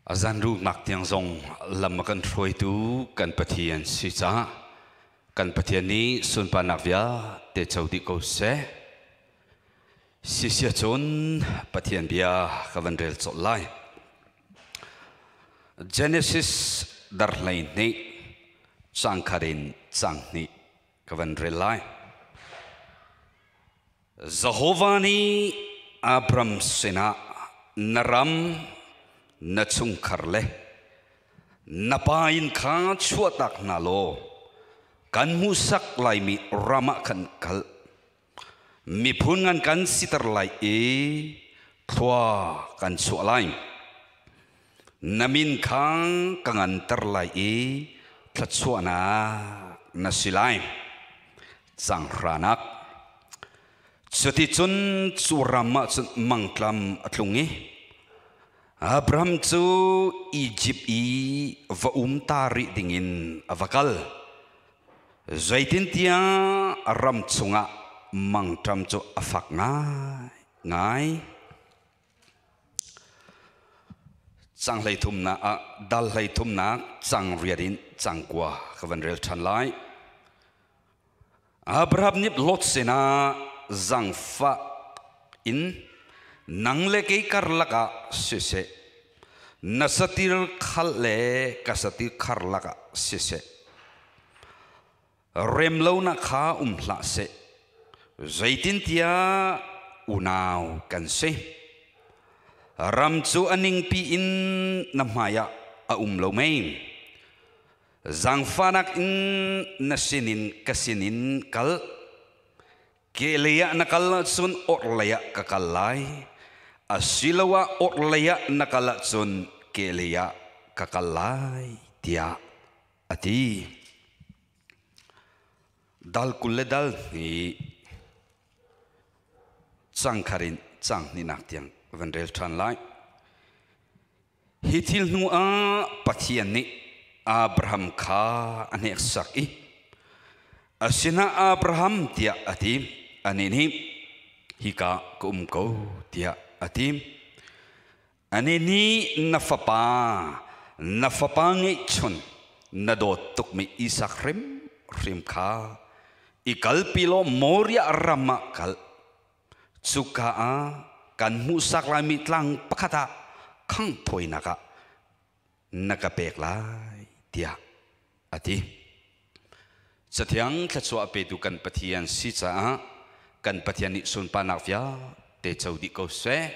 A zanruhnak tiang zong lam a kan hruaitu kan Pathian si caah kan Pathian nih sunparnak vialte co dih ko seh. Sisia cun Pathian bia ka van rel colh lai. Genesis dar 12 cang khat in cang hnih ka van rel lai. Jehovah nih Abram sinah na ram, na chungkhar le na pa inn kha chuahtak hna law kan hmuhsak laimi ram ah khan kal. Miphun ngan kan siter lai i thlua kan chuah lai. Na min kha ka nganter lai i thluachuahnak na si lai. Canghranak. Cuticun cu ram ah cun mangtlam a tlung i Abraham cu Izipt i va um ta rih dingin a va kal. Zeitintiah ram chungah mangṭam cu a fak ngaingai. Cang hleithumnak ah dal hleithumnak cang riat in cang kua ka van rel ṭhan lai. Abraham nih Lot sinah zangfah in nang le kei karlak ah siseh, na satil khal le ka satil kharlak ah siseh, remlonak kha um hlah seh, zeitintiah unau kan si. Ram cu a ningpi in na hmaiah a um lo mei? Zaangfahnak in na sinin ka sinin kal. Kehlei ah na kal ahcun orhlei ah ka kal lai. Asiloah orhlei ah na kal ahcun kehlei ah ka kal lai, tiah a ti. Dal 20 le dal hnih cang khat in cang hnihnak tiang van rel ṭhan lai. Hi thil hnu ah Pathian nih Abraham kha a hneksak i a sinah Abraham tiah a ti. Anih nih hika ka um ko tiah a ti. Anih nih na fapa, na fapa ngeihchun, na dawt tukmi Isak hrimhrim kha i kalpi law Moriah ram ah kal. Cuka ah kan hmuhsak laimi tlang pakhat ah khanghthawinak ah na ka pek lai tiah a ti. Cathiang thluachuah petu kan Pathian si caah kan Pathian nih sunparnak vialte co dih ko seh.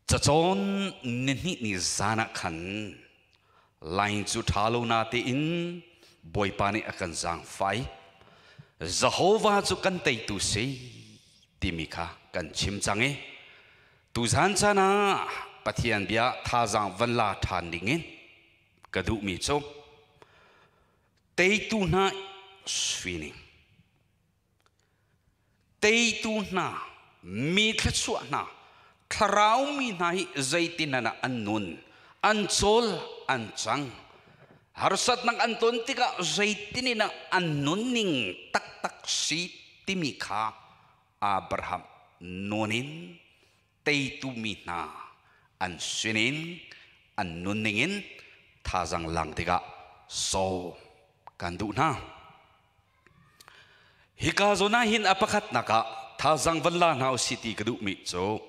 Cacawn nihnih ni zan ah khan line cu ṭha lo na tein Bawipa nih a kan zaangfai. Jehovah cu kan teitu si timi kha kan chim cang i tuzan caan ah Pathian bia thazaang van la ṭhan dingin ka duhmi cu teitu hna sining teitu hna mi thluachuah hna thlarau mi hna hi zeitin ah an nun an cawl an cang harsatnak an ton tikah zeitin in an nunning taktak si timi kha Abraham nun in teitu mi hna an sinin an nunning in thazang lang tikah sawm kan duh hna. Hika zawn ah hin a pakhatnak ah thazang van la hna usih ti ka duhmi cu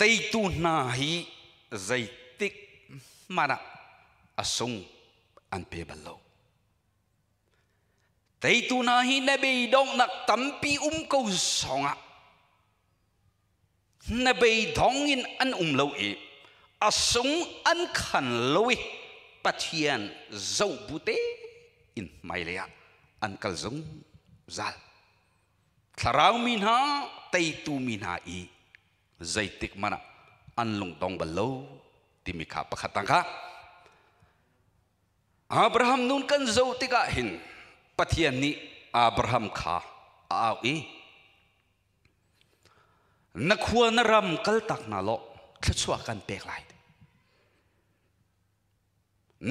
teitu hna hi zeitik hmanh ah a sung an pe bal lo. Teitu hna hi na beidonghnak tampi um ko zongah na beidong in an um lo i a sung an khan lo i Pathian zoh bu te in hmailei ah an kal zungzal. Thlarau mi hna teitu mi hna i zeitik hmanh ah an lungdong bal lo timi kha pakhat tang kha Abraham nun kan zoh tikah hin Pathian nih Abraham kha a au i na khua na ram kaltak hna law thluachuah kan pek lai.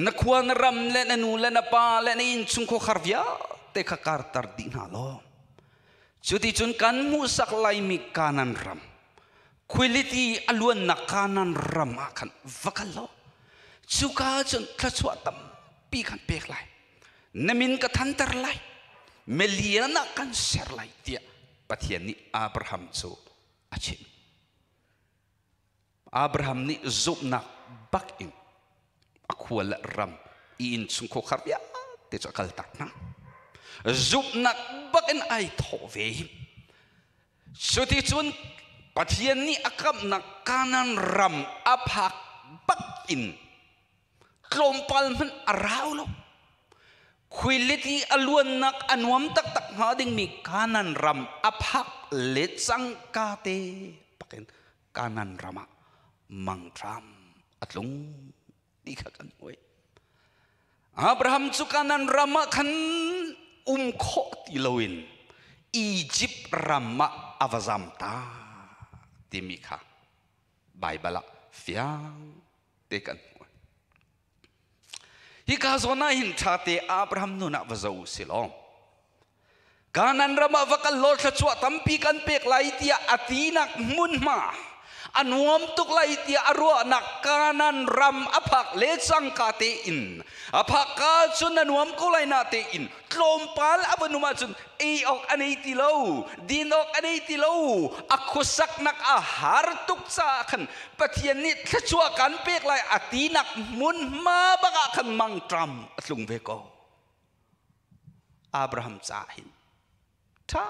Na khua na ram le na nu le na pa le na innchungkhar vialte kha karter dih hna law cuticun kan hmuhsak laimi Kanan ram. Khuailiti a luannak Kanaan ram ah khan va kal law cuka cun thluachuah tampi khan pek lai. Na min ka thanter lai. Melian ah kan ser lai tiah Pathian nih Abraham cu a chimh. Abraham nih zumhnak bak in a khua le ram i innchung khuakhar vialte cu a kaltak hna. Zumhnak bak in ai thawh ve. Cuticun Pathian nih a kamhnak Kanaan ram a phak bak in tlawmpal hmanh a rau lo. Khuiliti a luannak a nuam taktak hnga dingmi Kanaan ram a phak le cangka te bakin Kanaan ram ah mangṭam a tlung ti kha kan hmuh. Abraham cu Kanaan ram ah khan um khawh ti loin Egypt ram ah a va zam ta timi kha Baibal ah fiang te kan hmuh. Hika zawn ah hin ṭhate Abraham nun ah va zoh u si law Kanaan ram ah va kal law thluachuah tampi kan pek lai tiah a tinak hmunhma a nuam tuk lai tiah a ruahnak Kanaan ram a phak le cangka tein a phak ka cun a nuam ko lai na tein tlawmpal a va num ahcun ei awk a nei ti lo din awk a nei ti lo a khuasaknak a har tuk caah khan Pathian nih thluachuah kan pek lai a tinak hmunhma bak ah khan mangṭam a tlung ve ko. Abraham caah hin ṭha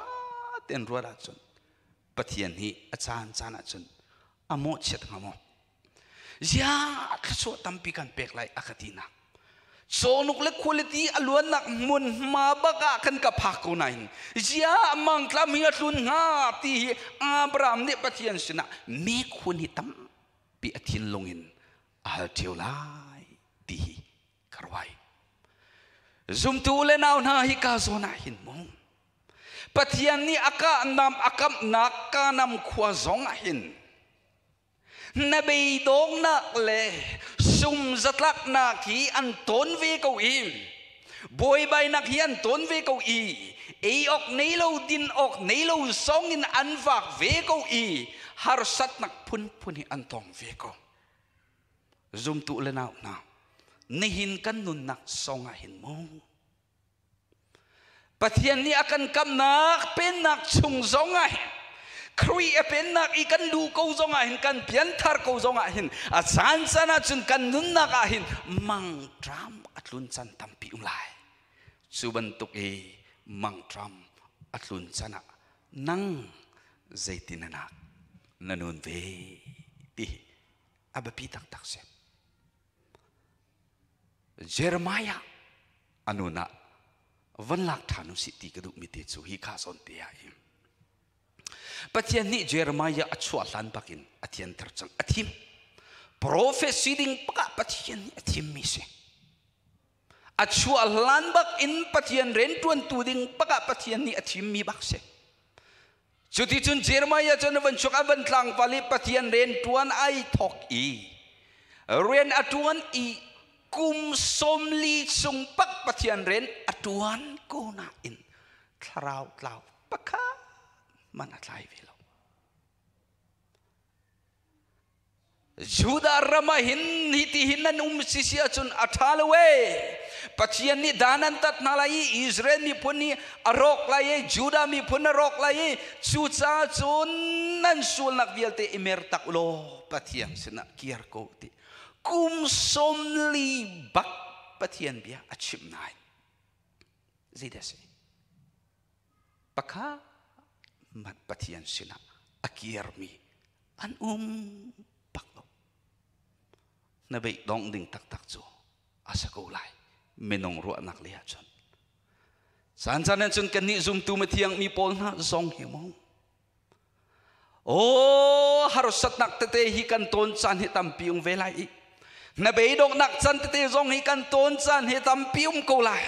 tein ruat ahcun Pathian hi a caan caan ahcun a mawhchiat hnga maw? Ziah thluachuah tampi kan pek lai a ka tinak. Cawhnuk le quality a luannak hmunhma bak ah khan ka phak ko nain ziah mangtlam hi a tlun hnga ti hi Abraham nih Pathian sinah mekhun hi tampi a thinlung in a hal ṭheo lai ti hi ka ruai. Zumtu le nau hna hi ka zawn ah hin mu Pathian nih a kahnam a kamhnak Kanam khua zong ah hin na beidawngnak le sum zatlaknak hi an tawn ve ko i buaibainak hi an tawn ve ko i ei awk nei lo din awk nei lo zong in an vak ve ko i harsatnak phunphun hi an tong ve ko. Zumtu le nau hna, nihin kan nunnak song ah hin mu Pathian nih a kan kamnak pennak chung zong ah hin Khrih a pennak i kan luh ko zong ah hin kan pianthar ko zong ah hin a caan caan ah cun kan nunnak ah hin mangṭam a tlun can tampi um lai. Cu bantuk i mangṭam a tlun can ah nang zeitin na nak na nun ve ti a biapi taktak si. Jeremiah a nun ah van lak ṭhan u sih ti ka duhmi te cu hi kha zawn te ah hin Pathian nih Jeremiah a chuah hlan bakin a thianter cang a thim prophet si ding pakah Pathian nih a thimmi si a chuah hlan bak in Pathian rianṭuantu ding pakah Pathian nih a thimmi bak si. Cuticun Jeremiah cu na van chuak a van tlangval i Pathian rian ṭuan ai thawk i rian a ṭuan i kum 40 chung pak Pathian rian a ṭuan ko nain thlarau tlau pakhat man a tlai ve lo. Judah ram ah hin hiti hin nan um si si ahcun a ṭha lo ee. Pathian nih dan an tat hna lai i Israel miphun nih a rawk lai i Judah miphun a rawk lai i cucaah cun nan sualnak vialte i mer tak u law Pathian sinah kir ko ti. Kum 40 bak Pathian bia a chim nain zeidah a si? Pakhat hmanh Pathian sinah a kirmi an um bak lo. Na beidongh ding taktak cu a si ko lai minung ruahnak lei ahcun. Caan caan cun kannih zumtu mithiang mi pawl hna zong hi mu. Aw harsatnak tete hi kan tawn caan hi tampi um ve lai i na beidonghnak can tete zong hi kan tawn caan hi tampi um ko lai.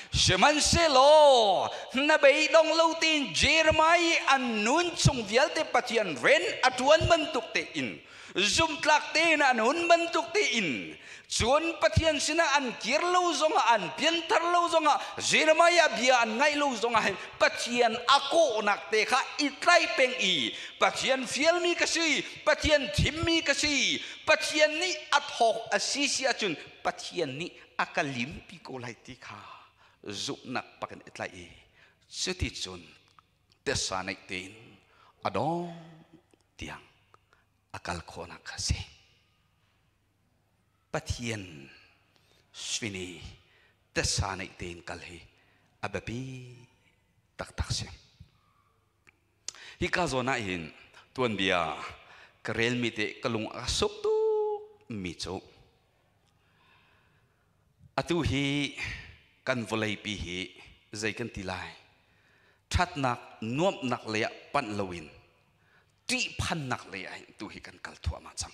Sihmanhsehlaw na beidong lo tiin Jeremiah an nun chung vialte Pathian rian a ṭuan bantuk tein. Zumtlak tein an hun bantuk tein cun Pathian sinah an kir lo zongah, an pianthar lo zongah, Jeremiah bia an ngaih lo zongah hin Pathian a kawhnak te kha i tlaih peng i Pathian fialmi ka si, Pathian thimmi ka si, Pathian nih a thawk a si si ahcun Pathian nih a ka limpi ko lai ti kha zumhnak pakin i tlaih i cuticun tessa neih tein a dong tiang a kal khawhnak kha si. Pathian svini tessa neih tein kal hi a biapi taktak si. Hika zawn ah hin tuanbia ka relmi te ka lung a suk tuk mi cu atu hi kan vawleipi hi zei kan ti lai, ṭhatnak nuamhnak lei ah panh loin ṭihphannak lei ah hin tu hi kan kal thuahmah cang.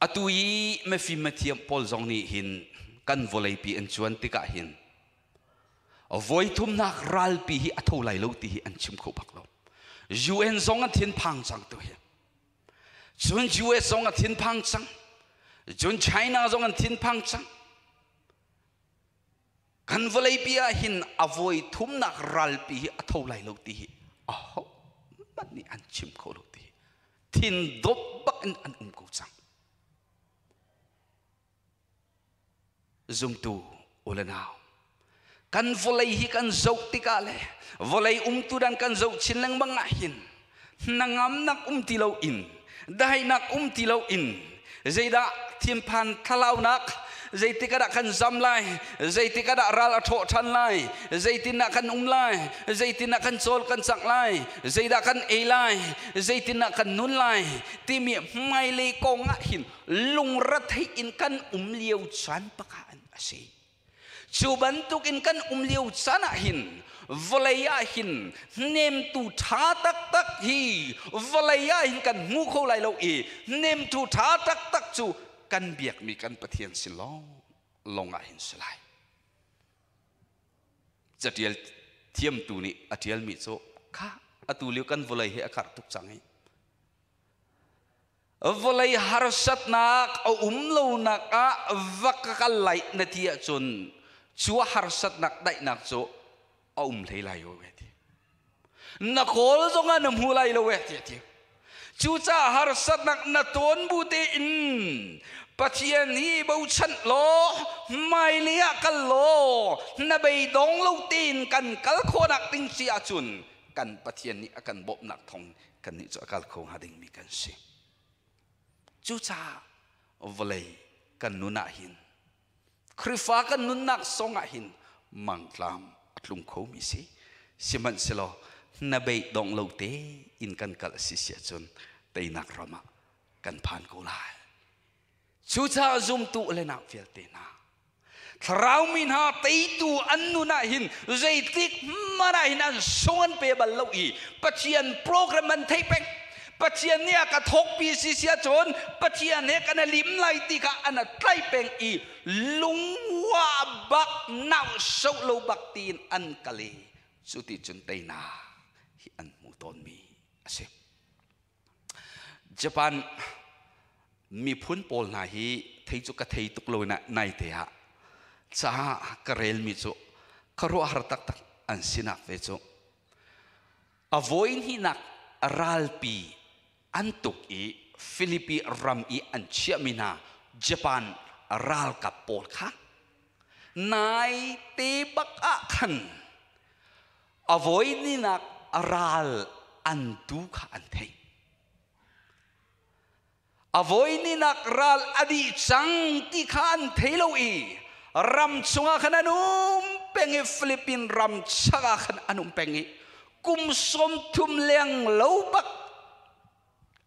Atu i mifim mathiam pawl zong nih hin kan vawleipi an cuan tikah hin voithumnak ralpi hi a tho lai lo ti hi an chim kho bak lo. UN zong an thinphang cang tu hi. Cun US zong a thinphang cang. Cun China zong an thinphang cang. Kan vawleipi ah hin a voi thumnak ralpi hi a tho lai lo ti hi aho hmanh nih an chim kho lo ti hi thin dawp bak in an um ko cang. Zumtu u le nau, kan vawlei hi kan zoh tikah le vawlei umtu dan kan zoh chin lengmang ah hin hnangamnak um ti lo in, daihnak um ti lo in, zeidah thinphan thlalaunak, zeitik ah dah kan zam lai, zeitik ah dah ral a ṭhawh ṭhan lai, zeitindah kan um lai, zeitindah kan cawl kan cangh lai, zeidah kan ei lai, zeitindah kan nun lai timi hmailei kong ah hin lungretheih in kan um lio caan pakhat a si. Cu bantukin kan um lio caan ah hin vawlei ah hin hnemtu ṭha taktak hi vawlei ah hin kan hmu kho lai lo i hnemtu ṭha taktak cu kan biakmi kan Pathian sin lawng lawng ah hin si lai. Catial thiamtu nih a ṭialmi cu kha atu lio kan vawlei hi a karh tuk cang i vawlei harsatnak a um lonak ah va ka kal lai na ti ahcun cu harsatnak daihnak cu a um hlei lai lo ve ti. Na kawl zongah na hmu lai lo ve ti a ti. Cucaah harsatnak na tawn bu tein Pathian hi bochan law hmailei ah kal law na beidong lo tein kan kal khawhnak ding si ahcun kan Pathian nih a kan bawmhnak thawng kannih cu a kal kho hnga dingmi kan si. Cucaah vawlei kan nun ah hin Khrihfa kan nunnak song ah hin mangtlam a tlung khomi si. Sihmanhsehlaw na beidong lo te in kan kal a si si ahcun teinak ram ah kan phan ko lai. Cucaah zumtu le nak vialte hna, thlarau mi hna teitu an nun ah hin zeitik hmanh ah hin an sung an pe bal lo i Pathian program an theih peng. Pathian nih a ka thawkpi si si ahcun Pathian he kan lim lai ti kha an tlai peng i lungwa bak nau so lo bak tiin an kal i cuti cun teinak hi an hmu tawnmi a si. Japan miphun pawl hna hi thei cu ka thei tuk lo na naite ah ca ka relmi cu khuaruahhar taktak an sinak ve cu a voi hnihnak ralpi an tuk i Philippi ram i an chiahmi hna Japan ralkap pawl kha nai te bak ah khan a voihninak ral an tu kha an theih. A voihninak ral a dih cang ti kha an thei lo i ram chungah khan an um peng i Philippine ram chak ah khan an um peng i kum 30 leng lo bak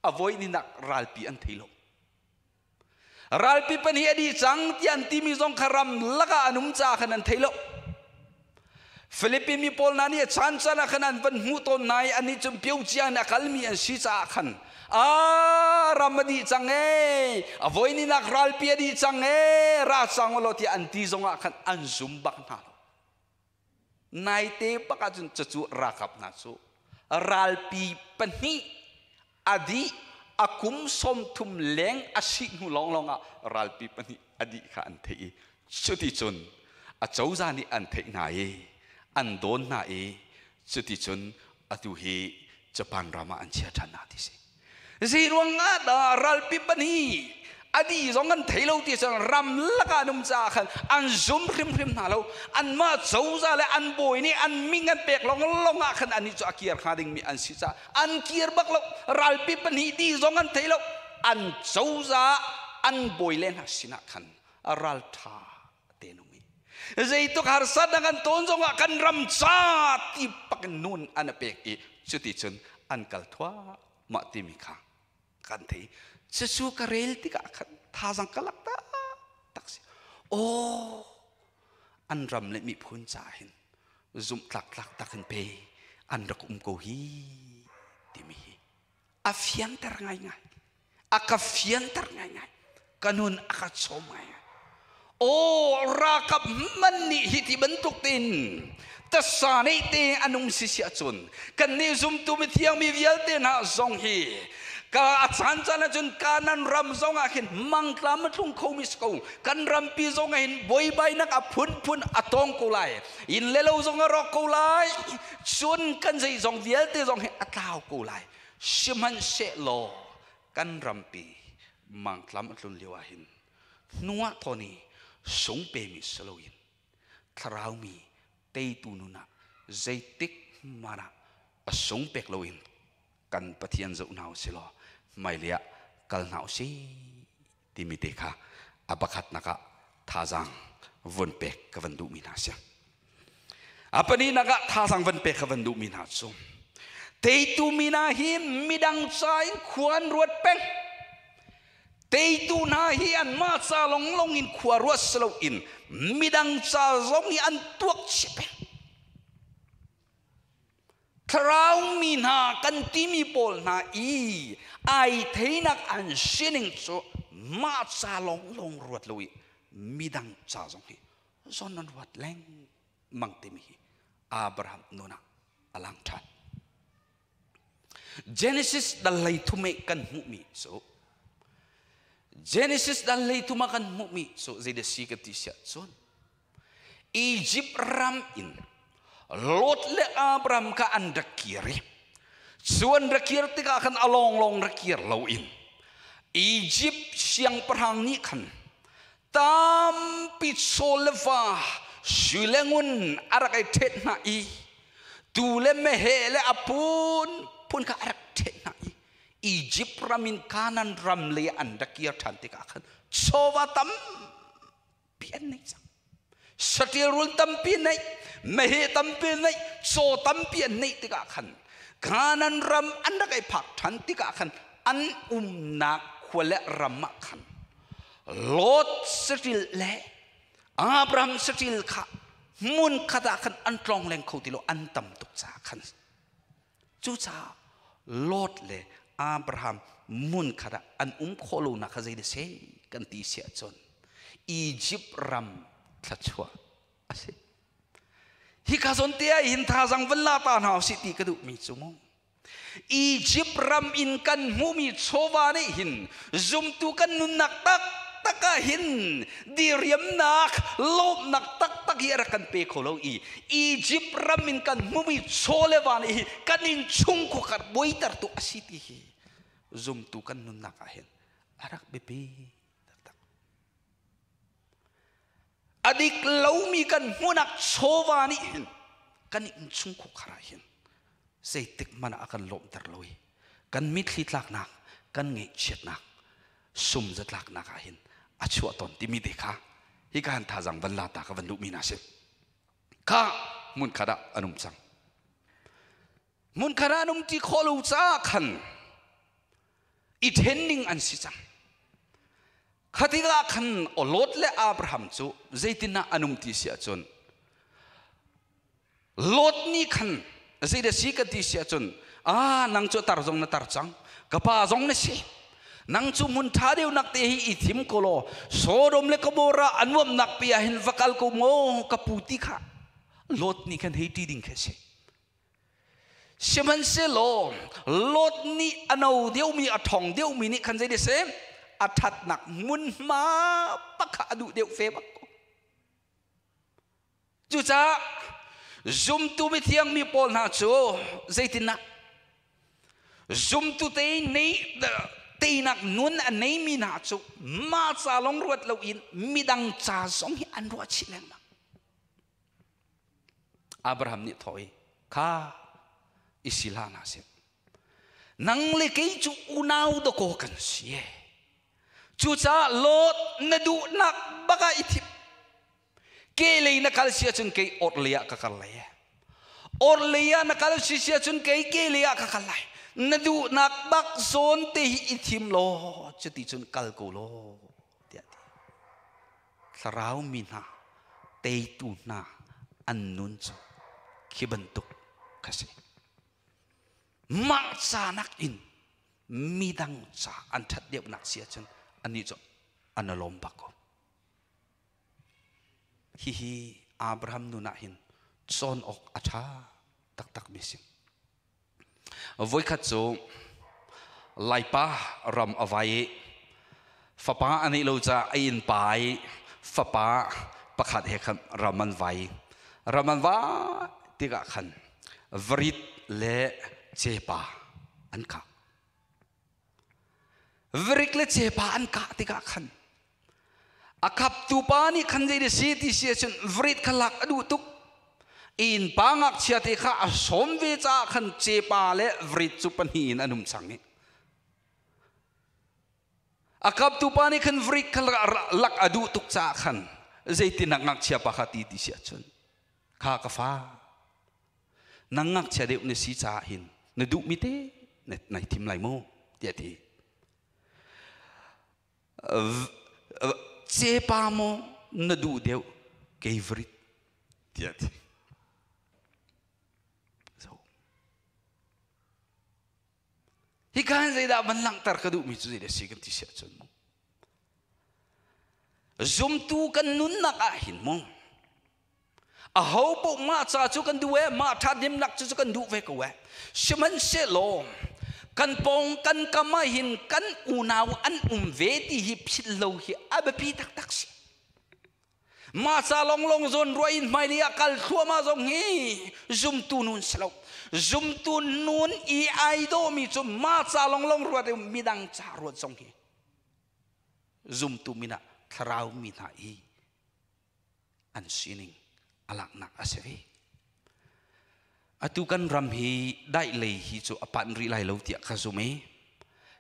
a voihninak ralpi an thei lo. Ralpi pan hi a dih cang ti an timi zong kha ram lakah an um caah khan an thei lo. Philippine mi pawl hna nih a caan caan ah khan an van hmuh tawn hna i annih cu pio cia in a kalmi an si caah khan a ram a dih cang ee, a voininak ralpi a dih cang ee, ra cang u law tiah an ti zongah khan an zum bak hna lo. Naite bak ahcun cucu ralkap hna cu ralpi pahnih Adi a kum 30 leng a si hnu lawnglawng ah ralpi pahnih a dih kha an theih i cuticun a cozah nih an theih hna i an dawn hna i cuticun atu hi Japan ram ah an chia ṭhan hna ti si. Zei ruangah dah ralpi pahnih a dih zong an thei lo ti cun ramlak ah an um caah khan an zum hrimhrim hna lo. Anmah cozah le an bawi nih an ming an pek lawnglawng ah khan annih cu a kir hnga dingmi an si caah an kir bak lo. Ralpi pahnih dih zong an thei lo. An cozah an bawi le hna sinah khan ralṭha te an um i zeituk harsatnak an tawn zongah kan ram ca ti pak in nun an pek i cuticun an kal thuahmah timi kha kan thei. Cucu ka rel tikah khan thazang ka lak tak si. Aw, an ram le miphun ca hin zumhtlak tlak tak in pe an rak um ko hi timi hi a fianter ngaingai, a ka fianter ngaingai, ka nun a ka chawm ngaingai. Aw, rakap man nih hi ti bantuk tein tasa nei te an um si si ahcun kan nih zumtu mithiang mi vialte hna zong hi ka a caan caan ahcun Kanan ram zong ah khin mangtlam a tlung kho mi si ko. Kan rampi zong ah hin buaibainak a phunphun a tong ko lai, inn le lo zong a rawk ko lai, cun kan zeizong vialte zong hi a tlau ko lai. Sihmanhsehlaw kan rampi mangtlam a tlun lio ah hin hnuah thawn i sung pemi si loin thlarau mi teitu nun ah zeitik hmanh ah a sung pek loin kan Pathian zoh hna usih law hmailei ah kal hna usih timi te kha a pakhatnak ah thazaang vun pek ka van duhmi hna si. A pahnihnak ah thazaang van pek ka van duhmi hna cu teitu mi hna hi midang ca in khua an ruat peng. Teitu hna hi anmah ca longlong in khua ruat si loin midang ca zong hi an tuak chih peng. Thlarau mi hna kan timi pawl hna i ai theinak an sining cu mah ca lawnglawng ruat lo i midang ca zong hi zawn an ruat lengmang timi hi Abraham nun ah a lang ṭhan. Genesis dal hlei thum i kan hmuhmi cu, Genesis dal hlei thum ah kan hmuhmi cu zeidah si kan ti siah cun Egypt ram in Lot le Abraham kha an rak kir i cu an rak kir tikah khan a lawnglawng rak kir loin Egypt siangpahrang nih khan tampi chaw le va, sui le ngun a rak i ṭhet hna i tuu le meheh le a phunphun kha a rak ṭhet hna i Egypt ram in Canaan ram lei an rak kir ṭhan tikah khan chawva tam tampi an nei cang. Saṭil rul tampi neih, meheh tampi neih, caw tampi an neih tikah khan Canaan ram an rak i phak ṭhan tikah khan an umnak khua le ram ah khan Lot saṭil le Abraham saṭil kha hmun khat ah khan an tlong leng kho ti lo, an tam tuk caah khan. Cucaah Lot le Abraham hmun khat ah an um khawh lonak kha zei seh kan ti si ahcun Egypt ram thluachuah a si. Hika zawn te ah hin thazang van la ta hna usih ti ka duhmi cu mu. Egypt ram in kan hmuhmi chawva nih hin zumtu kan nunnak taktak ah hin diriamnak, lawmhnak taktak hi a rak kan pe kho lo i Egypt ram in kan hmumi chaw le va nih hi kan innchung khuakhat buaitertu a si ti hi zumtu kan nunnak ah hin a rak biapi taktak. A dik lomi kan hmuhnak chawva nih hin kan innchung khuakhar ah hin zeitik hmanh ah a kan lawmhter lo i kan mitthli tlaknak, kan ngaihchiatnak, sum zatlaknak ah hin a chuah tawn timi te kha hika han thazang van la ta ka van duhmi hna si. Kha hmun khat ah an um cang. Hmun khat ah an um ti khawh lo caah khan i then ding an si cang. Khatikah khan Lot le Abraham cu zeitinah an um ti si ahcun Lot nih khan zeidah si ka ti si ahcun, "Ah, nang cu tar zong na tar cang, ka pa zong na si, nang cu hmun ṭha deuhnak te hi i thim ko law Sodom le Gomorrah a nuamnak pi ah hin va kal ko maw ka pu," ti kha Lot nih khan hei ṭi ding khi a si. Sihmanhsehlaw Lot nih a no deuhmi a ṭhawng deuhmi nih khan zei seh a ṭhatnak hmunhma pakha a duh deuh ve bak ko. Cucaah zumtu mithiang mi pawl hna cu zeitinah zumtu te nei teinak nun a neimi hna cu mah ca lawng ruat loin midang ca zong hi an ruah chih lengmang. Abraham nih thawh i kha i si hlah hna seh nang le kei cu unau dakaw kan si e cucaah Lot na duhnak bak ah i thim ke lei na kal si ahcun kei orhlei ah ka kal lai e orhlei ah na kal si si ahcun kei ke lei ah ka kal lai na duhnak bak zawn te hi i thim law cuti cun kal ko law tiah ti thlarau mi hna teitu hna an nun cu khi bantuk kha si. Mah ca nakin midang ca an ṭhat deuhnak si ahcun annih cu an i lawm bak ko. Hihi Abraham nun ah hin cawn awk a ṭha taktakmi si. Voikhat cu Laipa ram a vai i fapa a neih lo caah a innpa i fapa pakhat he khan ram an vai. Ram an vai tikah khan varit le cepa an kah. Varik le cepa an kah tikah khan A khaptu pa nih khan zei si ti si ahcun vrit kha lak a duh tuk. Inn pa ngakchia te kha a sawm ve caah khan cepa le vrit cu pahnih in an um cang i a kaptu pa nih khan vrit kha lak a duh tuk caah khan zeitin ngakchia pa kha ti ti si ahcun kha ka fa nang ngakchia deuh na si caah hin na duhmi te nai thim lai mu tiah ti. Cepa maw na duh deuh kei vrit tiah ti. So hika hin zeidah van langhter ka duhmi cu zeidah si kan ti si ahcun mu zumtu kan nunnak ah hin mu aho paoh mah ca cu kan duh e mah ṭhathnemnak cu kan duh ve ko e sihmanhsehlaw kan pawng kan kam ah hin kan unau an um ve ti hi philh lo hi a biapi taktak si mah ca longlong zawn ruah in hmailei ah kal thluahmah zong hi zumtu nun si lo zumtu nun i ai dawhmi cu mah ca longlong ruat i midang ca ruat zong hi zumtu min ah thlarau mi hna i an sining a laknak a si ve. Atu kan ram hi daih lei hi cu a panh rih lai lo tiah ka zum i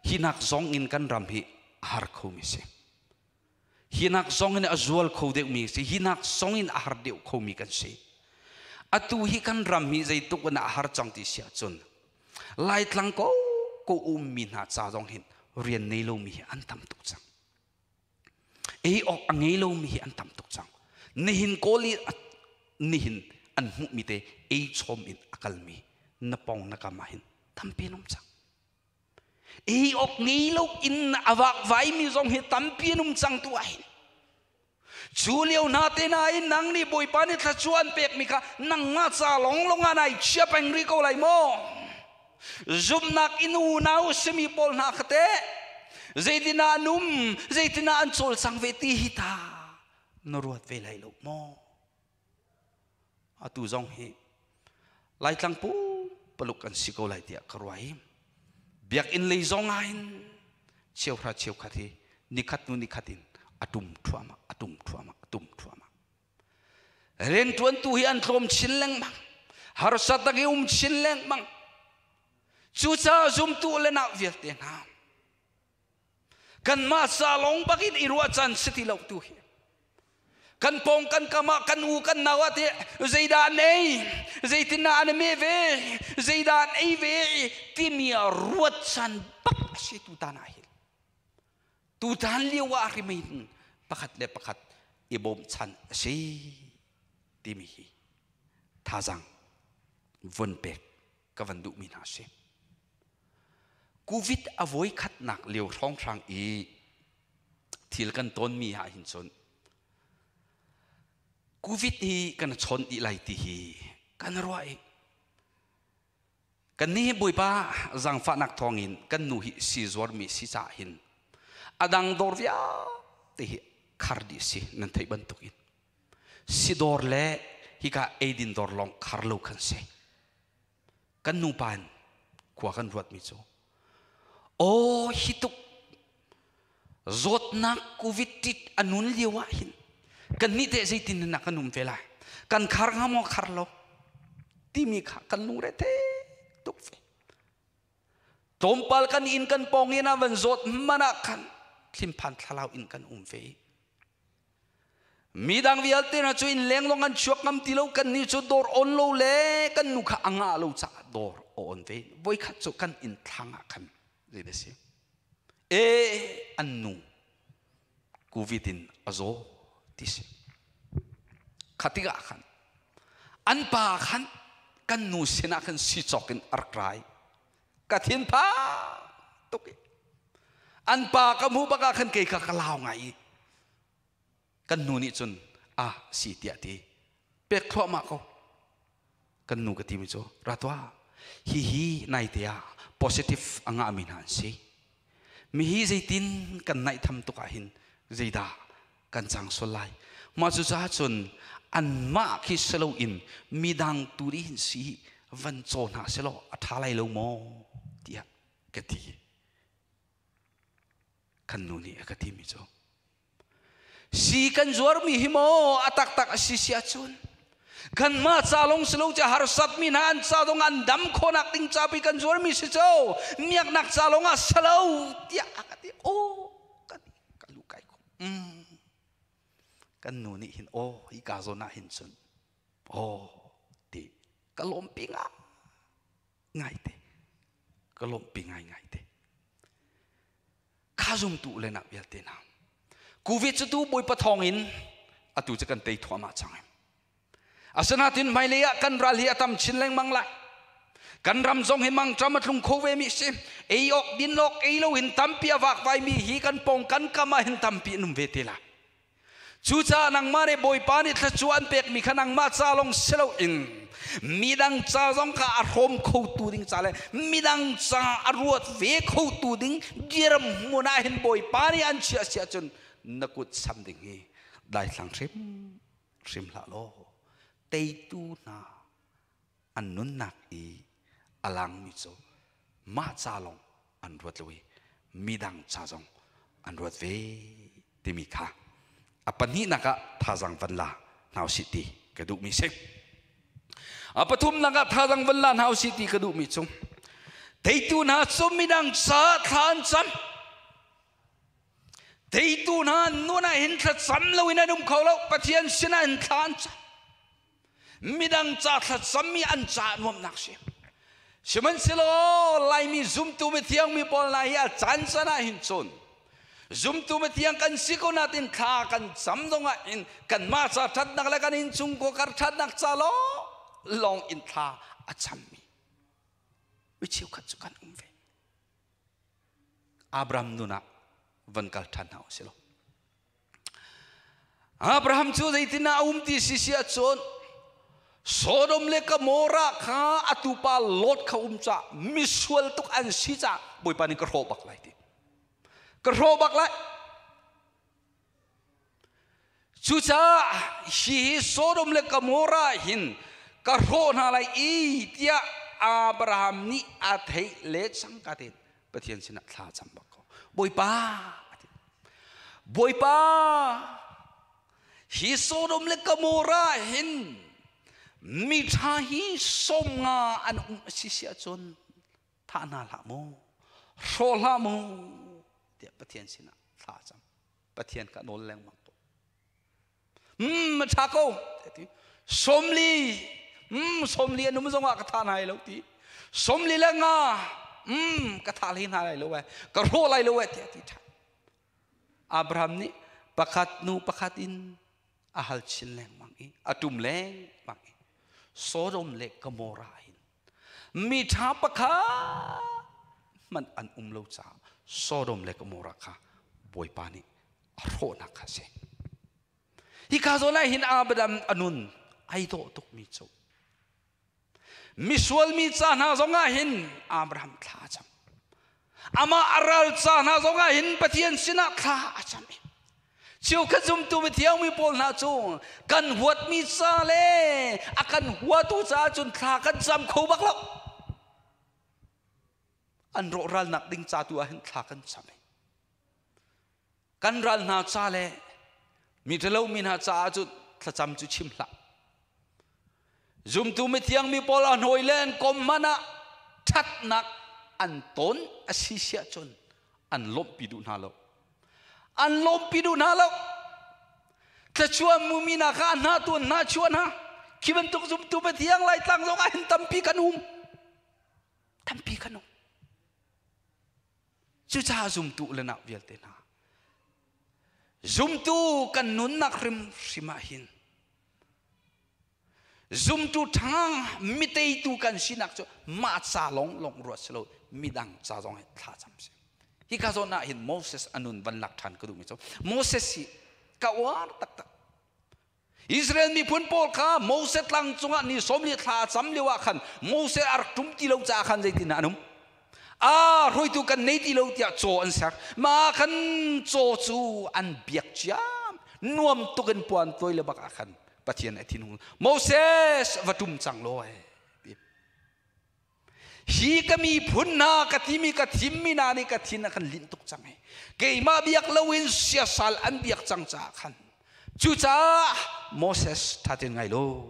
hi nak zong in kan ram hi a har khomi si. Hi nak zong in a zual kho deuhmi si. Hi nak zong in a har deuh khomi kan si. Atu hi kan ram hi zeituk in a har cang ti si ahcun Laitlang ko ko ummi hna ca zong hin rian nei lomi hi an tam tuk cang. Ei awk a ngei lomi hi an tam tuk cang. Nihin kawl i nihin an hmuhmi te ei chawm in a kalmi na pong na kam ah hin tampi an um cang. Ei awk ngei lo in a vakvaimi zong hi tampi an um cang tu ah hin. Cu lio hna te nain nang nih Bawipa nih thluachuah an pekmi kha nangmah ca longlong ah nai chia peng rih ko lai maw? Zumhnak in unau simi pawl hna kha teh zeitinah an um, zeitinah an cawlcang ve ti hi ta na ruat ve lai lo maw? Atu zong hi Laitlang pumpak an si ko lai tiah ka ruah i biakinn lei zong ah hin cheuhra cheukhat hi nikhat hnu nikhat in a tum thluahmah a tum thluahmah a tum thluahmah Rianṭuantu hi an tlawm chin lengmang. Harsatnak hi um chin lengmang. Cucaah zumtu le nau vialte hna kanmah ca lawng bak in i ruahchan si ti lo tu hi kan pawng kan kam ah kan u kan nau ah teh zeidah an ei zeitindah an me ve zeidah an ei ve timi ah ruatchan bak a si tutan ah hin Tutan lio ah rimein pakhat le pakhat i bawmchan a si timi hi thazaang vun pek ka van duhmi hna a si. Covid a voi khatnak lio hrawnghrang i thil kan tawnmi ah hin cun Covid hi kan chawn dih lai ti hi kan ruah i. Kan nih Bawipa zaangfahnak thawngin kan nu hi si zuarmi si caah hin a dang dawr vialte hi khar dih si nan theih bantukin si dawr le hika eidin dawr lawng khar lo khan si. Kan nupa in khua kan ruatmi cu aw hi tuk zawtnak covid tit a nun lio ah hin kan nih teh zeitin na kan um ve lai, kan khar hnga maw khar lo timi kha kan lungre the tuk ve. Tlawmpal kan inn kan pawng in a van zawt man ah khan thlimphan thlalau in kan um ve. Midang vialte hna cu inn leng lawng an chuak ngam ti lo, kan nih cu dawr on lo le kan nu kha a ngah lo caah dawr a on ve. Voikhat cu kan inn thlang ah khan zei si e an nu covid in a zaw ti si. Kha tikah khan an pa khan kan nu sinah khan si cawk in a rak rai. Ka thinpha tuk i an pa ka hmuh bak ah khan kei kha ka lau ngai i kan nu nih cun a si tiah ti pek thluahmah ko. Kan nu ka timi cu ra tuah, hihi naite ah positive a ngahmi hna an si, mi hi zeitin kan naih tham tuk ah hin zeidah kan cang sual lai, mah cu caah cun anmah khi si loin midang tu nih hin si van caw hna selaw a ṭha lai lo maw tiah ka ti. Kan nu nih a ka timi cu si kan zuarmi hi maw a taktak a si si ahcun kanmah ca lawng si lo ca harsatmi hna an ca dong an dam khawhnak ding ca pi kan zuarmi si co miaknak ca lawng ah si lo tiah a ka ti. Aw kan ka lu kai ko. Kan nu nih hin aw hi ka zawn ah hin cun aw ti ka lawmpi nga ngaite, ka lawmhpi ngaingai te. Kha zumtu le nak vialte hna, covid cu tu Bawipa thawng in atu cu kan tei thuahmah cang. Asinain hmailei ah kan ral hi a tam chin lengmang lai. Kan ram zong hi mangṭam a tlung kho ve mi si, ei awk din awk ei lo in tampi a vakvai mi hi kan pong kan kam ah hin tampi an um ve te lai. Cucaah nangmah nih Bawipa nih thluachuah an pekmi kha nangmah ca lawng si loin midang ca zong kha a hrawm khotu ding ca le midang ca a ruat ve khotu ding dirhmun ah hin Bawipa nih an chiah si ahcun na kut sam ding hi daithlang hrim hrim hlah law teitu hna an nunnak i a langmi cu mah ca lawng an ruat lo i midang ca zong an ruat ve timi kha a pahnihnak ah thazaang van la hna usih ti ka duhmi si. A pathumnak ah thazaang van la hna usih ti ka duhmi cu teitu hna cu midang ca thla an cam. Teitu hna nun ah hin thlacam loin an um kho lo. Pathian sinah hin thla an cam. Midang ca thlacammi an ca nuamhnak si. Sihmanhsehlaw Laimi zumtu mithiang mi pawl hna hi a caan can ah hin cun zumtu mithiang kan si ko natin thla kan cam zongah in kanmah ca ṭhatnak le kan innchung kar ṭhatnak ca lawng in thla a cammi mi cheukhat cu kan um ve. Abraham nun ah van kal ṭhan hna u sih law Abraham cu zeitindah a um ti si si ahcun Sodom le Gomorrah kha a tupa Lot kha um cah misual tuk an si cah Bawipa nih ka hrawh bak lai ti, ka hrawh bak lai. Cucaah hi Sodom le Gomorrah hin ka hrawh hna lai i tiah Abraham nih a theih le cangka tein Pathian sinah thla cam bak ko. Bawipa, Bawipa, hi Sodom le Gomorrah hin mi ṭha hi 50 an um a si si ahcun thah hna hlah mu, hrawh hlah mu tiah Pathian sinah thla cam. Pathian ka nawl lengmang ko. A ṭha ko ti. 40, 40 an um zongah ka tha hna lai lo ti. 45, ka tha hlei hna lai lo eh, ka hrawh lai lo eh tiah ti ṭhan. Abraham nih pakhat nu pakhat in a hal chin lengmang i a ṭum lengmang i Sodom le Gomorrah hin mi ṭha pakhat hmanh an um lo caah Sodom le Gomorrah kha Bawipa nih a hrawhnak kha a si. Hika zawn ah hin Abraham a nun ai dawh tukmi cu. Misual mi ca hna zongah hin Abraham thla a cam. Amah a ral ca hna zongah hin Pathian sinah thla a cam i cheukhat zumtu mithiang mi pawl hna cu kan huatmi ca le a kan huatu caah cun thla kan cam kho bak lo. An rawhralnak ding ca tu ah hin thla kan cam i kan ral hna ca le mi ṭhalo mi hna caah cun thlacam cu chim hlah. Zumtu mithiang mi pawl a hnawi le an kom hmanh ah ṭhatnak an ton a si siah cun an lawmhpi duh hna lo. An lawmhpi duh hna lo. Thluachuah mumi hna kha a hna tu an hna chuah hna. Khi bantuk zumtu Pathian Laitlang zong ah hin tampi kan um. Tampi kan um. Cucaah zumtu le nak vialte hna zumtu kan nunnak hrimhrim ah hin zumtu ṭha miteitu kan sinak cu mah ca lawng lawng ruat si lo, midang ca zong hi thla cam si. Hika zawn ah hin Moses a nun van lak ṭhan ka duhmi cu Moses hi ka uar taktak. Israel miphun pawl kha Moses tlang cungah ni 40 thla a cam lio ah khan Moses a rak ṭum ti lo caah khan zeitin an um? A hruaitu kan nei ti lo tiah caw an ser. Mah khan caw cu an biak ciam. Nuam tuk in puan tuai le bak ah khan Pathian a thinhung. Moses, va ṭum cang law hi ka miphun hna ka timi ka thimmi hna nih ka thin a kan linh tuk cang i keimah biak loin siasal an biak cang caah khan, cucaah Moses, ṭha tein ngai law,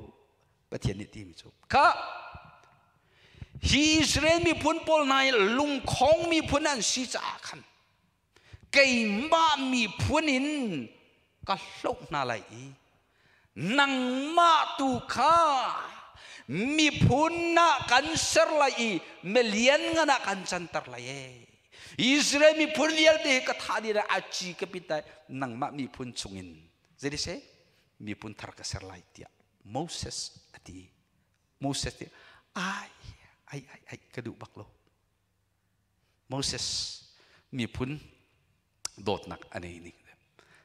Pathian nih timi cu kha hi Israel miphun pawl hna hi lungkhong miphun an si caah khan keimah miphun in ka hloh hna lai i nangmah tu kha miphun ah kan ser lai i milian ngan ah kan canter lai e. Israel miphun vialte hi ka thah dih a ci ka pit lai, nangmah miphun chungin zei se miphun thar ka ser lai tiah Moses a ti. Moses ti ai ai ai ai, ka duh bak lo. Moses miphun dawtnak a nei ning.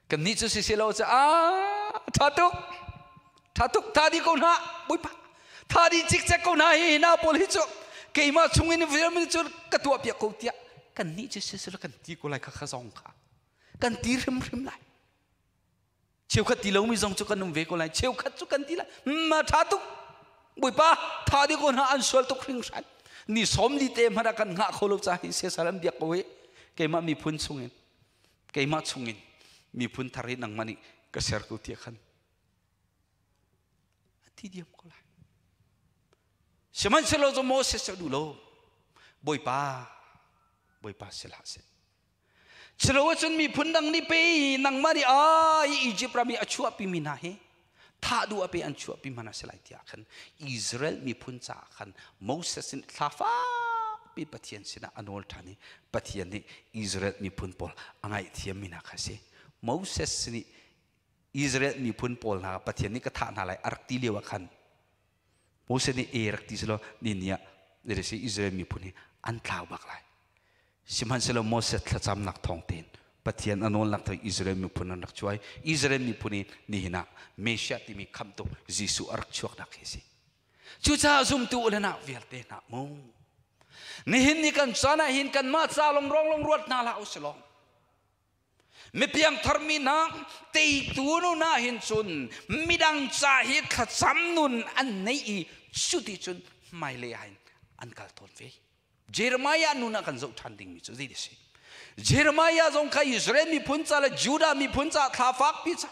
Kannih cu si lo cu a tha tuk, tha tuk, tha di ko hna Bawipa, tha di cikcek ko hna. Hi hna pawl hi cu keimah chungin vialmi cu ka tuah piak ko tiah kannih cu si lo kan ti ko lai. Kha kha zong kha kan ti hrimhrim lai. Cheukhat ti lomi zong cu kan um ve ko lai, cheukhat cu kan ti lai, ma tha tuk Bawipa, tha di ko hna, an sual tuk hringhran, ni 40 te hmanh ah kan ngah kho lo ca hi siasal an biak ko hi, keimah miphun chungin, keimah chungin miphun thar hi nangmah nih ka ser ko tiah khan a ti diam ko lai. Sihmanhsehlaw cu Moses cu duh lo. Bawipa, Bawipa, si hlah seh. Culo ahcun miphun dang nih pe nangmah nih ai Egypt ram i a chuahpimi hna hi thah duh ah pe an chuahpi hmanh a si lai tiah khan Israel miphun caah khan Moses nih thla fakpi Pathian sinah a nawl ṭhan i Pathian nih Israel miphun pawl a ngaihthiammi hna kha a si. Moses nih Israel miphun pawl hna Pathian nih ka thah hna lai a rak ti lio ah khan Moses nih e rak ti selaw ni ni ah Israel miphun hi an tlau bak lai. Sihmanhsehlaw Moses thlacamnak thawng tein, Pathian a nawlnak thawng Israel miphun an rak chuai. Israel miphun i nihin ah Messiah timi khamhtu Jesuh a rak chuaknak hi a si. Cucaah zumtu u le nau vialte hna mu, nihin ni kan caan ah hin kanmah ca long rong long ruat hna hlah u silaw, mipiang tharmi hna teitu nu na hin cun midang ca hi thlacam nun an nei i cuti cun hmailei ah hin an kal tawn ve. Jeremiah nun ah kan zoh ṭhan dingmi cu zei si? Jeremiah zong kha Israel miphun ca le Judah miphun ca thla fakpi ca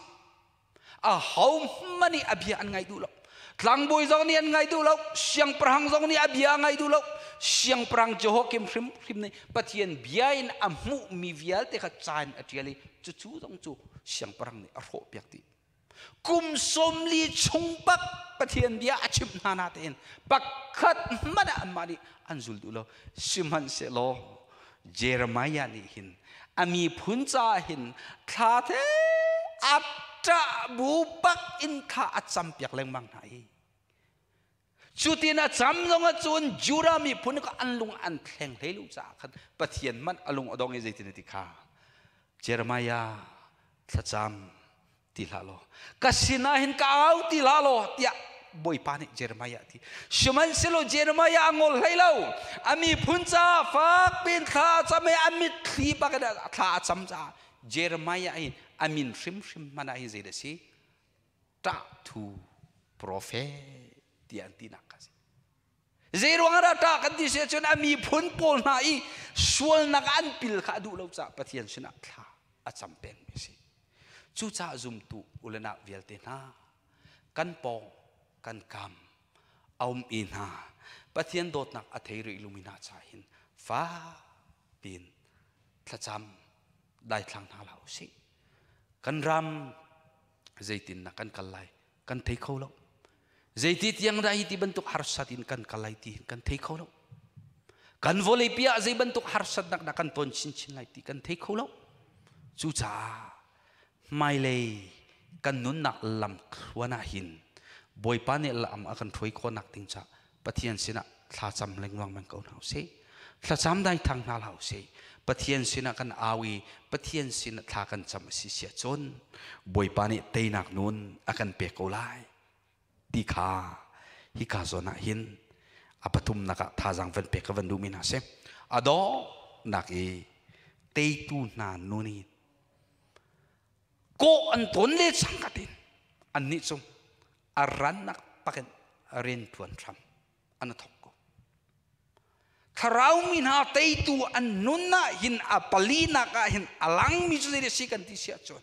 a ho hmanh nih a bia an ngai duh lo. Tlangbawi zong nih an ngai duh lo, siangpahrang zong nih a bia a ngai duh lo. Siangpahrang Jehoiakim hrimhrim nih Pathian bia in a hmuhmi vialte kha ca in a ṭial i cucu zong cu siangpahrang nih a hrawhpiak dih. Kum 40 chung bak Pathian bia a chimh hna na tein pakhat hmanh ah anmah nih an zul duh lo. Sihmanhsehlaw Jeremiah nih hin a miphun caah hin thla the a ṭah bu bak in thla a campiak lengmang hna i cutin a cam zong ah cun Judah miphun kha an lung an thleng hlei lo caah khan Pathian hmanh a lung a dong i zeitin a ti kha, Jeremiah, thlacam ti hlah law, ka sinah hin ka au ti hlah law tiah. Bawipa nih Jeremiah ti. Sihmanhsehlaw Jeremiah a ngol hlei lo. A miphun caah fak piin thla a cam i a mitthli bak in thla a cam caah Jeremiah hi a min hrimhrim hmanh ah hin zeidah a si? Ṭahthu profet tiah an tinak kha a si. Zeiruang ah dah ṭah kan ti si ahcun a miphun pawl hna i sualnak an pil kha a duh lo caah Pathian sinah thla a cam pengmi a si. Cucaah zumtu u le nau vialte hna kan pawng kan kam a um i hna Pathian dawtnak a thei rih lomi hna caah hin fak piin thlacam daithlang hna hlah usih. Kan ram zeitin na kan kal lai kan thei kho lo. Zeiti tiang dah hi ti bantuk harsat in kan kal lai ti kan thei kho lo. Kan vawleipi ah zei bantuk harsatnak dah kan ton chinchin lai ti kan thei kho lo. Cucaah hmailei kan nunnak lam thluan ah hin Bawipa nih lam a kan hruai khawhnak ding caah Pathian sinah thlacam lengmang men ko hna usih. Thlacam dai thang hna hlah usih. Pathian sinah kan au i Pathian sinah thla kan cam a si sia cun Bawipa nih teinak nun a kan pek ko lai ti kha hika zawn ah hin a pathumnak ah thazaang van pek ka van duhmi hna si. A dawhnak i teitu hna nun i kawh an ton le cangka tin annih cu a rannak pakin rian ṭuan hram an thok ko. Thlarau mi hna teitu an nun ah hin a palinak ah hin a langmi cu zei si kan ti si ahcun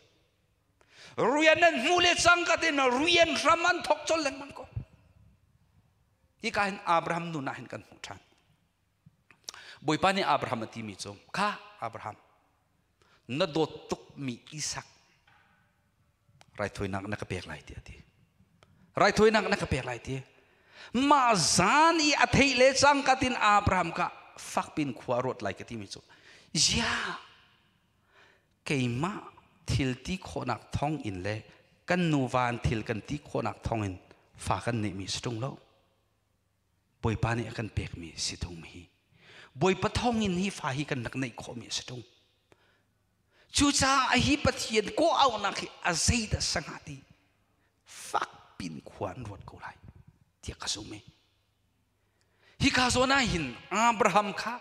rian an hmu le cangka tin rian hram an thok colh lengmang ko. Hika hin Abraham nun ah hin kan hmuh ṭhan. Bawipa nih Abraham a timi cu, kha Abraham, na dawt tukmi Isak raithawinak na ka pek lai tiah a ti. Raithawinak na ka pek lai ti. Mah zan i a theih le cangka tin Abraham ka fakpin khua ruat lai ka timi cu, zia keimah thil ti khawhnak thawng in le kan nuva an thil kan ti khawhnak thawng in fa kan neihmi si ṭung lo. Bawipa nih a kan pekmi si tung hi. Bawipa thawngin hi fa hi kan rak neih khawhmi a si tung. Cucaah hi Pathian kawh auhnak hi a zeidah sangah ti fak pin khua an ruat ko lai tiah ka zum i. Hika zawn ah hin Abraham kha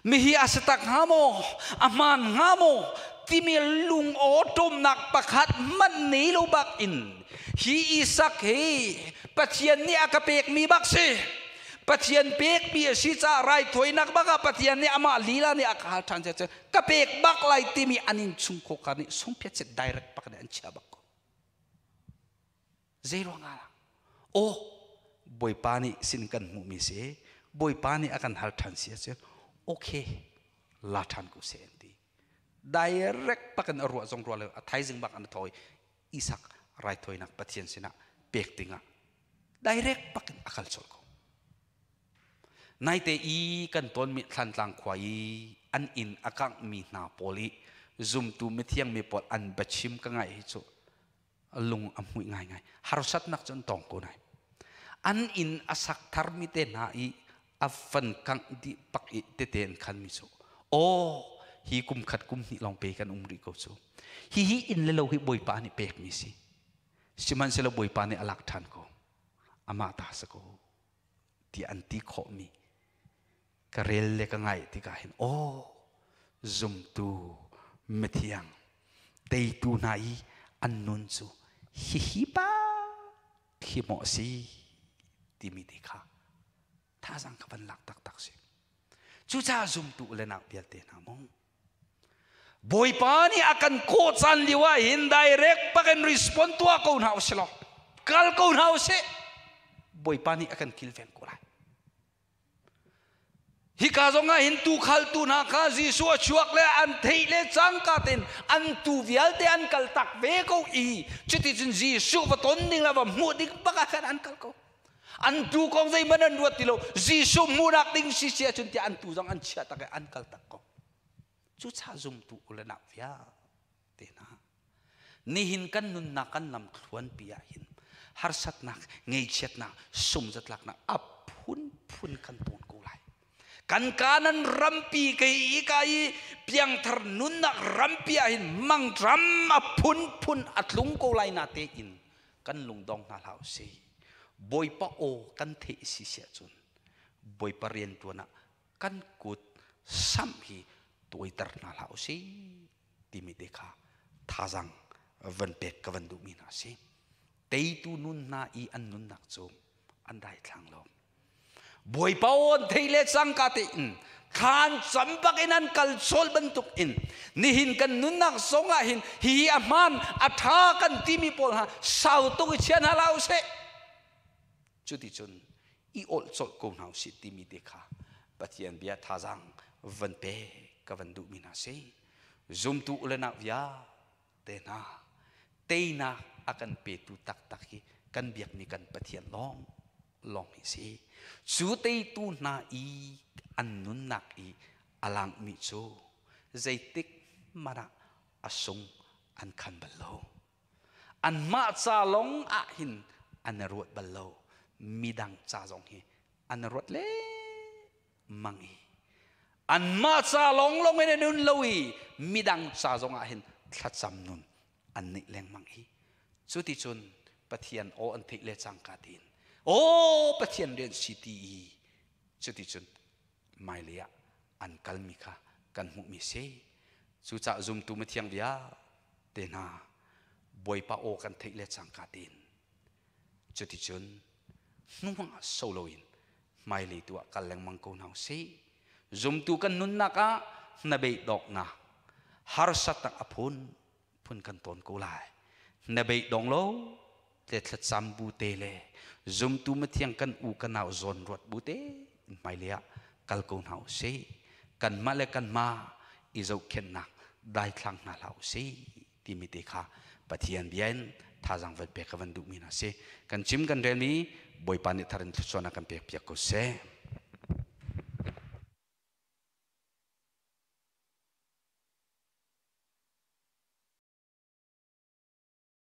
mihi a si tak hnga maw a hmaan hnga maw timi lung awṭawmnak pakhat hmanh nei lo bak in hi Isak hi Pathian nih a ka pekmi bak si Pathian pekmi a si caah raithawinak bak ah Pathian nih amah lila nih a ka hal ṭhan cu ka pek bak lai timi an innchungkhar kha nih sungphiat set direct bak nih an chia bak ko. Zei ruangah dah? Aw, Bawipa nih sin kan hmuhmi si, Bawipa nih a kan hal ṭhan si ahcun, okay, la ṭhan ko seh an ti. Direct pakin a ruah zong ruah lo, a thaizing bak an thawi Isak raithawinak Pathian sinah pek dingah direct pakin a kal colh ko. Naite i kan tonmi Thlantlang khua i an inn a kanghmi hna pawl i zumtu mithiang mi pawl an biachim ka ngaih hi cu lung a hmuih ngaingai. Harsatnak cu an tong ko nai. An inn a sak tharmi te hna i a van kangh dih pak i tete an khanmi cu aw hi kum khat kum hnih lawng pe kan um rih ko cu. Hihi inn le lo hi Bawipa nih pekmi si. Sihmanhsehlaw Bawipa nih a lak ṭhan ko. Amah ta si ko ti an ti khawhmi ka rel le ka ngaih tikah hin aw zumtu mithiang teitu hna i an nun cu hihi pa khi maw a si timi te kha thazang ka van lak taktak si. Cucaah zumtu le nak vialte hna mu Bawipa nih a kan kawh caan lio ah hin direct pakin respond tuah ko hna usih law kal ko hna usih. Bawipa nih a kan kilveng ko lai. Hika zong ah hin tuukhaltu hna kha Jesuh a chuak le an theih le cangka tein an tuu vialte an kal tak ve ko i cuticun Jesuh va ton ding le va hmuh ding bak ah khan an kal ko. An tuu kong zeihmanh an ruat ti lo. Jesuh hmuhnak ding si si ahcun tiah an tuu zong an chiah tak i an kal tak ko. Cucaah zumtu u le nau vialte hna nihin kan nunnak kan lamthluanpi ah hin harsatnak, ngeichiatnak, sumzatlaknak a phunphun kan tawn ko lai. Kan kanan rampi kei i ka i piangthar nunnak rampi ah hin mangṭam a phunphun a tlung ko lai na tein kan lungdong hna hlah usih. Bawipa aw kan theih si siah cun Bawipa rian ṭuan ah kan kut samh hi tuaiter hna hlah usih timi te kha thazang van pek ka van duhmi hna si. Teitu nun hna i an nunnak cu an daithlang lo. Bawipa aw an thei le cangka tein thlan cam bak in an kal chawl bantuk in nihin kan nunnak zong ah hin hihi a hmaan a ṭha kan timi pawl hna sau tuk i chia hna hlah usih. Cuticun i awlh colh ko hna usih timi te kha Pathian bia thazaang van pe ka van duhmi hna si. Zumtu u le nau vialte hna teinak a kan petu taktak hi kan biakmi kan Pathian lawng lawng hi si. Cu teitu hna i an nunnak i a langmi cu zeitik hmanh ah a sung an khan bal lo. Anmah ca lawng ah hin an i ruat bal lo. Midang ca zong hi an i ruat lengmang i anmah ca lawnglawng in an nun lo i midang ca zong ah hin thlacam nun an neih lengmang i cuticun Pathian aw an theih le cangka tiin aw Pathian rian si ti i cuticun hmailei ah an kalmi kha kan hmuhmi si. Cucaah zumtu mithiang vialte hna Bawipa aw kan theih le cangka tein cuticun hnuah so loin hmailei tu ah kal lengmang ko hna usih. Zumtu kan nunnak ah hnabei dawknak harsatnak a phun phun kan tawn ko lai. Na bei dong lo te thlacam bu te le zumtu mathiang kan u kan nau zawn ruat bu te hmailei ah kal ko hna usih. Kanmah le kanmah i zohkhenhnak daithlang hna hlah usih timi te kha Pathian bia in thazaang van pek ka van duhmi hna si. Kan chim kan relmi Bawipa nih thar in thluachuahnak kan pek piak ko seh.